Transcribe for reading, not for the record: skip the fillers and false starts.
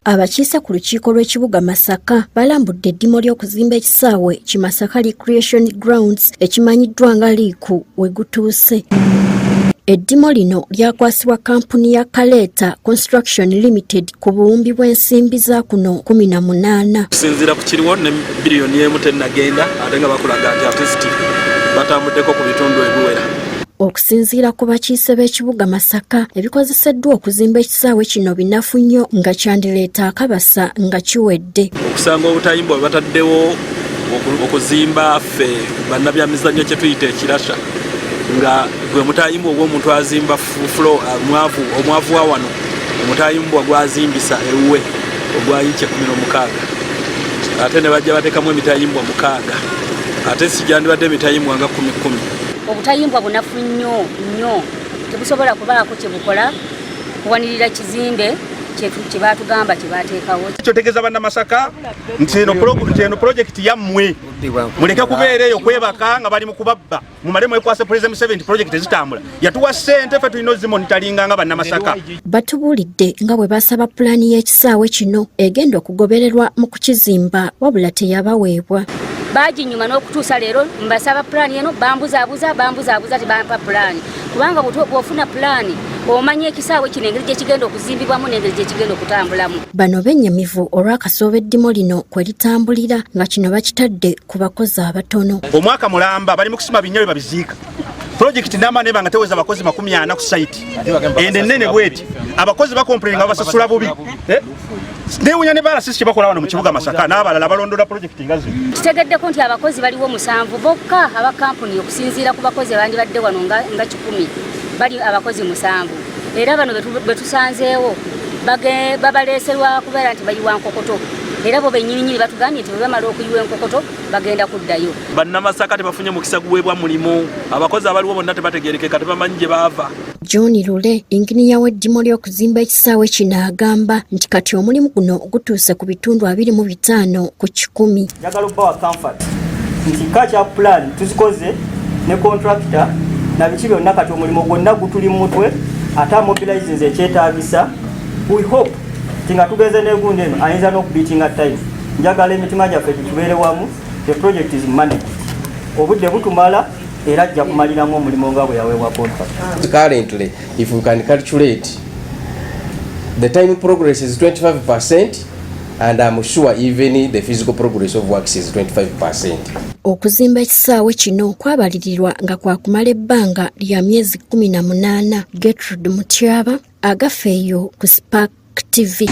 Abakiise ku lukiiko lw'ekibuga Masaka balambudde eddimu ly'okuzimba ekisaawe ki Masaka Recreation Grounds ekimanyiddwa nga Liiku we gutuuse. Eddimu lino lyakwasibwa kkampuni ya Kaleeta Construction Limited ku buwumbi bw'ensimbi za kuno 18. Okusinziira ku kiriwo ne 1 biliyoni tennagenda, ate nga bakulaga nti at least batambuddeko ku bitundu ebiwera. Okusinziira ku bakiise b'ekibuga Masaka, ebikozeseddwa okuzimba ekisaawe kino binafu nnyo nga kyandireeta akabasa nga kiwedde. Okusanga obutayimbwa bwe bataddewo okuzimba, ffe bannabyamizannyo kye tuyita ekirasha, nga gwe mutayimbwa ogw'omuntu azimba floor, mwavu omwavu wa wano, omutayimbwa gwazimbisa ewuwe ogwa yinki 16, ate ne bajja bateekamu emitayimbwa mukaaga, ate si gyandibadde emitayimbwa nga kumi kumi. Obutayimbwa bunafu nnyo nnyo, tebusobola kubaako kye bukola kuwanirira kizimbe kye baatugamba kye baateekawo. Kyotegeeza Bannamasaka nti eno pulojekiti yammwe, muleke kubeera eyo kwebaka nga bali mu kubabba, mumale mwekwase President Museveni. Pulojekiti ezitambula yatuwa ssente, ffe tulina ozimonitalinga nga Bannamasaka. Batubuulidde nga bwe basaba pulaani y'ekisaawe kino egenda okugobererwa mu kukizimba, wabula teyabaweebwa. Baginyuma n'okutuusa leero mbasaba pulaani eno, bambuzaabuza, bambuzaabuza, tebampa pulaani, kubanga bw'ofuna pulaani omanya ekisaawe kino engeri gyekigenda okuzimbibwamu n'engeri gyekigenda okutambulamu. Bano bennyamivu olw'akasoobo eddimu lino kwe litambulira, nga kino bakitadde ku bakozi abatono. Omwaka mulamba bali mu kusima binnya bye babiziika. Pulojekiti namba neba nga teweza abakozi 40 ku site ende ennene bweti. Abakozi bacomplaininga babasasula bubi. Eh? Newunya ne balasisi kyebakola wano mu kibuga Masaka n'abalala balondola pulojekiti nga zino. Kitegeddeko nti abakozi baliwo musanvu bokka aba kampuni, okusinziira ku bakozi abandibadde wano nga 100, bali abakozi musanvu, era bano be tusanzeewo babaleese lwa kubeera nti bayiwa nkokoto, era bo bennyininyini batugambye nti bwe bamala okuyiwa enkokoto bagenda kuddayo. Bannamasaka tebafunye mukisa guweebwa mulimu. Abakozi abaliwo bonna tebategerekeka, tebamanyi gye baava. John Lule, inginiya w'eddimu ly'okuzimba ekisaawe kino, agamba nti kati omulimu guno gutuuse ku bitundu 25%. Njagala okubawa comfort nti catch-up plan tuzikoze ne contractor na biki byonna. Kati omulimu gwonna gutuli mu mutwe, ate amobilizinze ekyetaagisa. We hope nti nga tugenze n'egundi eno ayinza n'okubeatinga time. Njagala emitima gyaffe tutubeere wamu. The project is managed, obudde butumala, era ajja kumaliramu omulimu nga bwe yaweebwa contract. Currently, if we can calculate, the time progress is 25%, and I'm sure even the physical progress of works is 25%. Okuzimba ekisaawe kino kwabalirirwa nga kwakumala ebbanga lya myezi 18. Gertrude Mutyaba, Agafeeyo ku Spark TV.